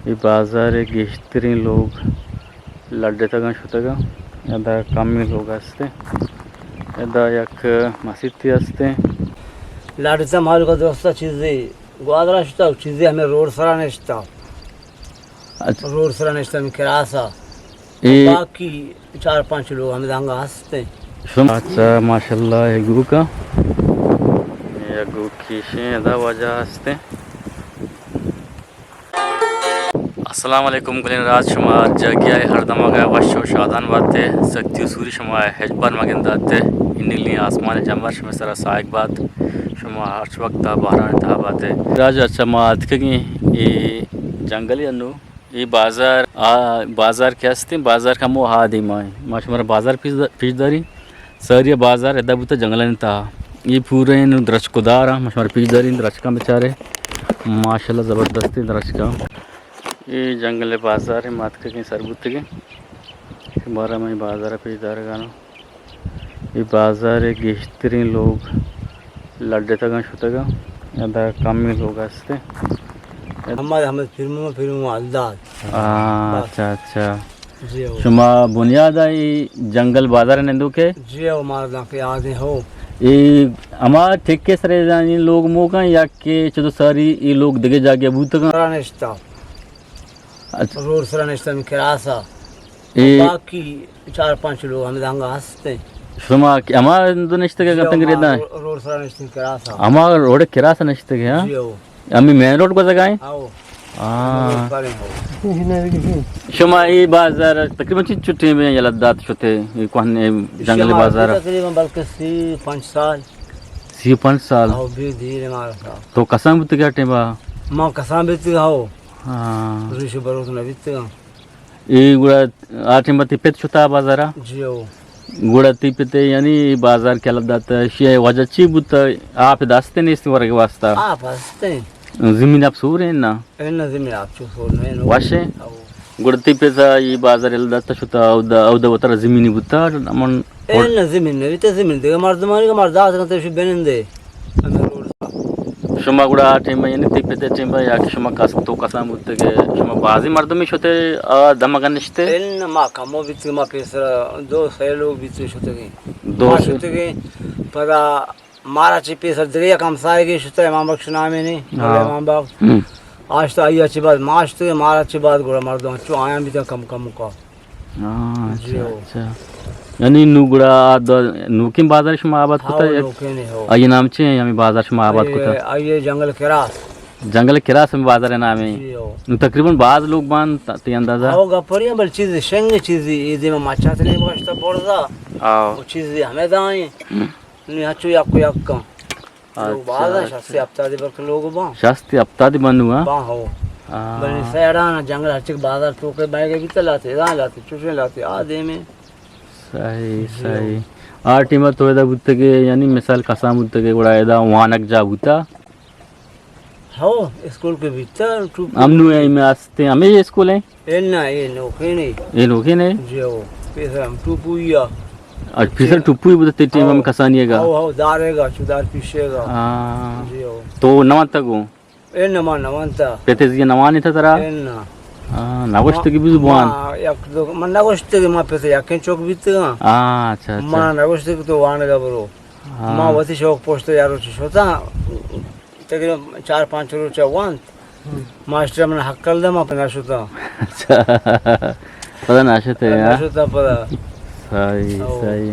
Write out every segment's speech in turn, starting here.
اے بازار ءِ گیشتریں لوگ لڈتگاں شتگاں۔ ادا کمیں لوگ ہستیں۔ ادا یک مسیتے ہستیں۔ لڈتہ مالک درستہ چیزے گوادرا شتگ، چیزے ہمیں روڈ سرا نشتہ۔ اچھا۔ روڈ سرا نشتہ ہمیں کراسا۔ اے باقی چار پانچ لوگ ہمیں دانگا ہستیں۔ شما، اچھا، ماشاءاللہ، اے گوکا۔ اے گوکی شیں ادا واجہ ہستیں۔ السلام علیکم گلیں راج، شما ہر جاگہ ءَ ہر دمگ ءَ وش ءُ شادان بات ئے، سکتی ءُ سوری شما ءَ ہچبر مگندات ئے، انیلیں آسمان ءِ جمبر شمئے سرا ساہگ بات، شما ہرچ وقت ءَ بہرانی تہا بات ئے۔ راج، اچھا، ما اتکگیں اے جنگل ءَ انوں، اے بازار، آ بازار کہ ہستیں، بازار کمو آ دیما ایں۔ ما شمارا بازار پیش دا-، پیش داریں۔ ساری بازار ادا بوتہ جنگلانی تہا۔ اے پوریں نوں درچک ءُ دار آں، ما شمارا پیش داریں درچکاں بچارے۔ ماشاءاللہ زبردستیں درچکاں۔ اے جنگل ءِ بازار ءَ ما اتکگیں سر بوتگیں۔ شمارا من اے بازار ءَ پیش دارگانوں۔ اے بازار ءِ گیشتریں لوگ لڈتگاں شتگاں۔ ادا کمیں لوگ ہستیں۔ احمد، احمد پیرمو، پیرمو الداد۔ آ، بس۔ اچھا، اچھا۔ جی ہو۔ شما بنیاد ءَ اے جنگل بازار ءَ نندوک ئے؟ جی ہو، مارا دانکہ یاد ہو۔ اے ہما ٹھیکے سرے زانیں لوگ موکاں یا کہ چدو ساری اے لوگ دگہ جاگہ بوتگاں؟ سرا نشتہ۔ اچھا۔ روڈ سرا نشتہ ہمیں کراسا۔ اے باقی چار پانچ لوگ ہمیں دانگا ہستیں۔ شما کہ ہما دو نشتگ جی ہو، تنگ ما ریدا؟ رو-، روڈ سرا نشتیں کراسا۔ ہما روڈ کراسا نشتگ، ہاں؟ جی ہو۔ ہمے مین روڈ گوزگ ءَ ایں؟ ہاؤ۔ آ۔ شما اے بازار تقریباً چنچو ٹیم ءَ یلہ دات شتے، اے کوہن، اے جنگل بازار؟ تقریباً بلکہ سی پنچ سال۔ سی پنچ سال؟ ہاؤ، بے دیر مارا تھا۔ تو کسان بوتگ ئے ٹیم ءَ؟ ما کسان بیتگ، ہاؤ۔ ہاں۔ ریش بروت نہ بیتگ۔ اے گڑا آ ٹیم ءَ تئی پت شتا بازار ءَ؟ جی ہو۔ گڑا تئی پت ءَ یعنی اے بازار کہ یلہ دات، ایشی ءِ وجہ چی بوت؟ آپ دست نیست ورگ واسطہ؟ آپ ہستیں۔ زمین آپ سور ایں نا؟ اے نا زمین آپ چو سور نہ ایں۔ وش ایں؟ او۔ گڑا تئی پت ءَ اے بازار یلہ دات شتا، اودا، اودا وترا زمینی بوتا، من اے نا زمین نہ بیتا، زمین دگہ مردمانی کہ مرد آتکن تیشی بنندے۔ ہمیں روڈ۔ شما گڑا آ ٹیم ءَ، یعنی تئی پت ءِ ٹیم ءَ یا کہ شما کس، تو کسان بوتگ ئے، شما بازیں مردمے شتے آ دمگ ءَ نشتے؟ اناں، ما کمو بیتگ، ما پیسر دو سئے لوگ بیتگ شتگیں۔ دو ما سئے؟ شتگیں، پدا مارا چہ پیسر دگہ یک ہمساہگے شتہ، امام بخش نامے نے، ہاں۔ امام بخش۔ ہم۔ آ شتہ، آئی ءَ چہ بعد ما شتگیں، مارا چہ بعد گڑا مردم چو آیاں بیتگ کم کم کا۔ ہاں، جی اچھا، ہو۔ اچھا۔ یعنی نوں گڑا آ دو-، نوکیں بازار شما آباد ہاؤ، کتا؟ نوکیں نے ہو۔ آئی نام چی ایں؟ ہمے بازار شما آباد آئی، کتا؟ آئی جنگل کراس۔ جنگل کراس ہمے بازار نام ایں۔ جی ہو۔ نوں تقریباً باز لوگ باں ت-، تئی اندازہ؟ ہاؤ، گپری ایں، بل چیز شنگ چیزی، اے دیما مچات نے باشتا برزا۔ ہاؤ۔ او چیزی ہمیں دائیں۔ ہم۔ نی ہنچو یک و یک کن۔ لوگ اچھا، باز ایں، اچھا۔ شست ہپتادی بلکہ لوگ باں۔ شست ہپتادی بنو، ہاں؟ باں، ہو۔ ہاں۔ بلے سیڑان جنگل ہرچک بازار توکے بائیگے بیتا لاتے، داں لاتے، چوشیں لاتے، آ دیمے۔ صحیح، جی۔ صحیح۔ آ ٹیم تو ادا بوتگے، یعنی مثال کسان بوتگے، گڑا ادا وانگ جا بوتا؟ ہو، اسکول کہ بیتا، ٹوپو۔ ہم نوں اے میں ہستے، ہمے اسکول ایں؟ اے نہ، اے نوکیں نے۔ اے نوکیں نے؟ جی ہو، پیسر ہم ٹوپوئی آ۔ اچھا، پیسر ٹوپوئی بوتا تئی ٹیم ہم ہو۔ کسانی گا؟ ہو، ہو، دارے گا، چو دار پیشے گا۔ ہاں۔ جی ہو۔ تو نہ وانتا گو؟ اے نہ، ما نہ وانتا۔ پتے زی نہ وانی تھا ترا؟ اے نہ۔ ہاں، نہ گوشتے کہ بزو بوان؟ ما یک دو، من نہ گوشتے کہ ما پتے یکیں چوک بیتگاں۔ ہاں، اچھا، اچھا۔ ما نہ گوشتے کہ تو وانگا برو۔ ہاں۔ ما وتی شوق پوشتے یارو چی شوتا۔ تقریباً چار پانچ روچ ءَ وانت۔ ہم۔ ماسٹر ءَ من ہکل دات، ما پدا نہ شتاں۔ اچھا۔ پدا نہ شتے، نہ ہاں؟ شتاں پدا۔ صحیح، او۔ صحیح۔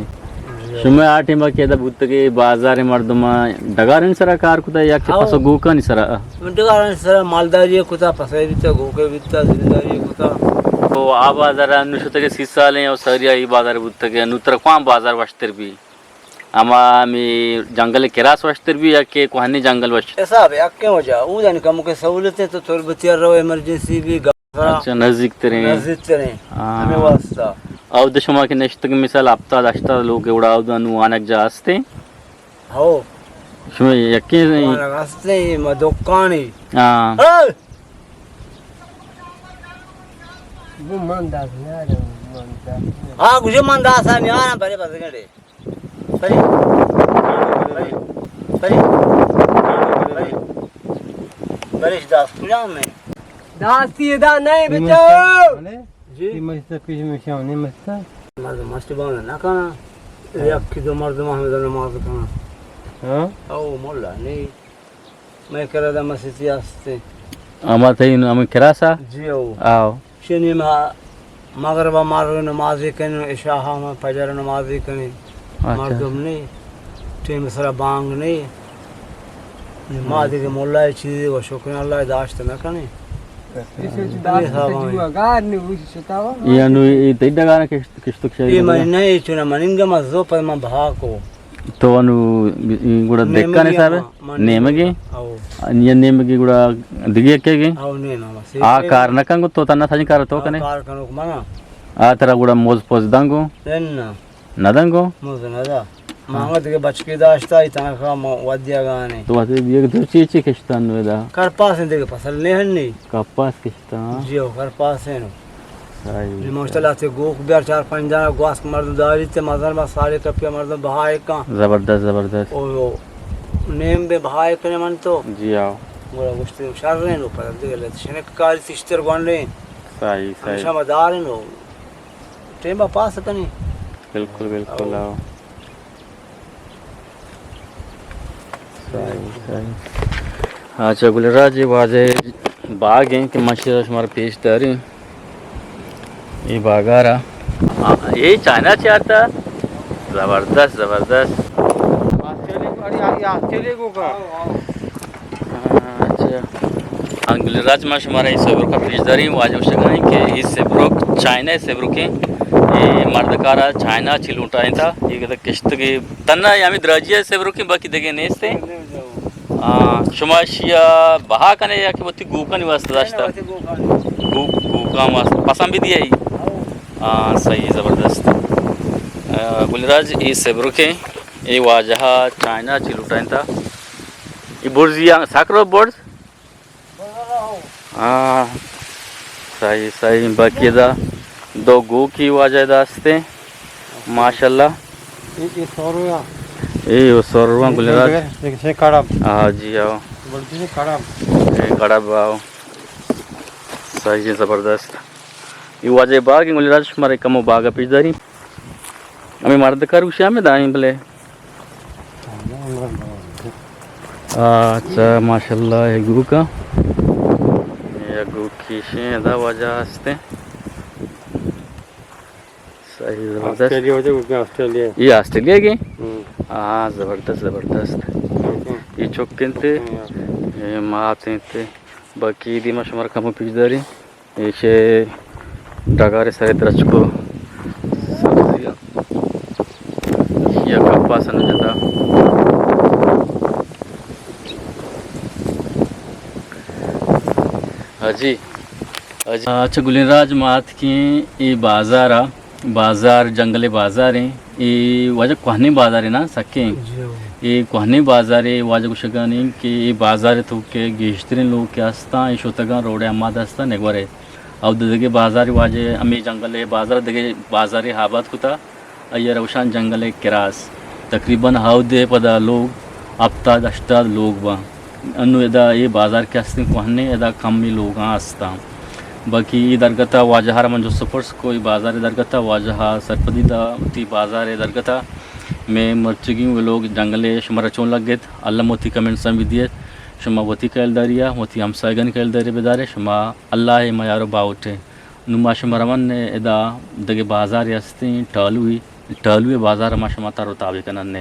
جی۔ شما آ ٹیم ءَ کہ ادا بوتگے بازار ءِ مردم ءَ ڈگارانی سرا کار کتا یا کہ او۔ پس ءُ گوکانی سرا؟ من ڈگارانی سرا مالداری ءَ کتا، پس ءَ بیتا، گوک ءَ بیتا، زمینداری ءَ کتا۔ تو آ بازار ءَ نوں شتگے سی سال ایں او ساری ءَ اے بازار ءَ بوتگے، نوں ترا کوام بازار وشتر بی؟ ہما ہمے جنگل کراس وشتر بی یا کہ کوہنیں جنگل وش؟ حساب یکیں وجہ، اودانی کمکے سہولت ایں تو تربتی ءَ رو، ایمرجنسی بی، گاڑی سرا اچھا، نزیک تریں۔ نزیک تریں۔ ہاں۔ ہمے واسطہ۔ اود شما کہ نشتگ مثال ہپتاد ہشتاد لوگ گڑا اود انو وانگ جا ہستیں؟ ہو۔ شما یکیں وانگ ہستیں، ما دکانی۔ ہاں۔ اے! من داس نہ، من داس نہ۔ ہاں، گوشے من داس نہ، آرام بھرے بس گڑے۔ بلے، بلے، بلے، بلے، بلے داس کجام ایں؟ راستی ادا نہیں بچو۔ جی۔ یہ مسجد پیش میں شام نہیں مسجد۔ مردم مسجد بند نہ کنا۔ ہاں۔ یک کی دو مردم ہمیں نماز کنا۔ ہاں۔ او مولا نہیں۔ میں کرا دا مسجد ہستے۔ اما تئی ہمیں کراسا؟ جی او۔ آؤ۔ شنی ما مغرب ءَ مارو نمازی کنیں، عشاء ءَ ہم فجر نمازی کنیں۔ اچھا۔ مردم نہیں، ٹیم سرا بانگ نہیں۔ ما دیگہ ملا چیزی و شکر اللہ داشت نہ کنیں۔ اے نو اے تئی ڈگار کشت، کشت کشت اے من نہیں، چونا مننگ ما زو پر من بھا کو۔ تو انو گڑا دکان نیمگی حساب ہے؟ ہاں، من نیمگی؟ او۔ یا نیمگی گڑا دگی یکے گی؟ او، نیمگی، بس آ ایک کار نہ کنگو، تو تنہا سجن کار تو آ کنے؟ کار کنو منا۔ آ ترا گڑا موز پوز دنگو؟ نہ۔ نہ دنگو؟ موز نہ دا۔ ہاں۔ مانگا دیگه بچکی داشتا، ای تنخواہ ما ودیا گانے۔ تو وقتی دیگه تو چی چی کشتن ودا؟ کرپاس دیگه فصل نہیں ہنی۔ کرپاس کشتن؟ جی او، کرپاس ہے نو۔ صحیح۔ جی، ماشاءاللہ، تے گوک بیار چار پنج دانہ گواس مردم داری تے مزن با سالے کپیا مردم بہائے کان۔ زبردست، زبردست۔ او، او، نیم بے بہائے کنے من تو۔ جی آؤ۔ گوڑا گوشتے شر رہے نو، پر دیگه لت شنک کاری تشتر گونڈے۔ صحیح، صحیح۔ ہمیشہ ما دار نو۔ ٹیم با پاس کنی۔ بالکل، بالکل، او۔ آؤ۔ صحیح، صحیح۔ اچھا، گل راج، یہ واجہ باغ ہیں کہ من شمارا پیش داریں۔ یہ باغارا۔ ہاں، یہ چائنا چی آتا؟ زبردست، زبردست۔ آسٹریلیا کو، ارے یار، یہ آسٹریلیا کو کا؟ اچھا۔ ہاں، گل راج، ما شمارا اے سیبرک پیش داریں، واجہ گوشگا ایں کہ اے سیبرک چائنا سیبرک ایں۔ اے مردکارا چائنا چی لوٹائینتا، اے کشتگی تنہا ہمے دراجی سیبرک ایں، باقی دگہ نیست ایں۔ ہاں، شما اشیا بہا کنے یا کہ وتی گوکانی واسطہ داشتا؟ گوک، گوکان واسطہ پسند بھی دیا ہی۔ ہاں، صحیح، زبردست۔ آ، گل راج، اے سیبرک ایں، اے واجہ چائنا چی لوٹائینتا۔ اے برزی ساکرو برز؟ ہاں، صحیح، صحیح۔ باقی دا دو گوکی واجہ داستے، ماشاءاللہ۔ اے، اے سوروا۔ اے، او سوروا، گل راج۔ ایک سے کڑب۔ ہاں جی، آؤ۔ بڑی سے کڑب۔ اے کڑب، آؤ۔ صحیح، زبردست۔ اے واجہ باغ ایں، گل راج، شمارا کمو باغ پیش داریں۔ ہمے مردکار گوشی ہمے دائیں بلے۔ اچھا، ماشاءاللہ، یہ گوکا۔ یہ گوکی شیں، ادا واجہ ہستے۔ صحیح، زبردست۔ آسٹریلیا واجہ گوکا، آسٹریلیا۔ یہ آسٹریلیا کے؟ ہم۔ ہاں، زبردست، زبردست۔ ہم۔ یہ چوک انتے، ہم۔ یہ مات انتے۔ باقی دیما شمارا کمو پیش داریں۔ ایشی ڈگار سر درچکو سبزی یا کپاس نہ جتا۔ حاجی، حاجی۔ اچھا، گلیں راج، ما اتکیں اے بازارا۔ بازار، جنگل ءِ بازار ایں۔ اے واجہ کوہنیں بازارے نا، سکیں۔ جی ہو۔ اے کوہنیں بازارے، واجہ گوشگا ایں کہ اے بازار ءِ توکا گیشتریں لوگ کہ ہستاں، اے شتگاں روڈ ءِ ہما دستا نگورے۔ او دگہ بازار واجہ ہمے جنگل ءِ بازار، دگہ بازارے آباد کتا، آئی ءَ را گوشاں جنگل ءِ کراس۔ تقریباً ہودے پدا لوگ ہپتاد ہشتاد لوگ باں۔ انوں ادا اے بازار کہ ہستیں کوہنیں، ادا کمے لوگاں ہستاں۔ باقی اے درگتا واجہ ءَ را من جست ءُ پرس کو، اے بازار ءِ درگتا واجہ ءَ سرپدی دا وتی بازار ءِ درگتا۔ مئے مرچیگیں ولاگ جنگل ءِ شمارا چون لگت؟ الم وتی کمنٹساں بدیت۔ شما وتی کئیلداریا، وتی ہمساہگانی کئیلداری بدارے۔ شما اللہ ءِ میار ءُ باہوٹے۔ نوں ما شما روان ادا دگہ بازارے ہستیں، ٹالوی، ٹالوی بازار ما شما تر ءُ تابع کنن۔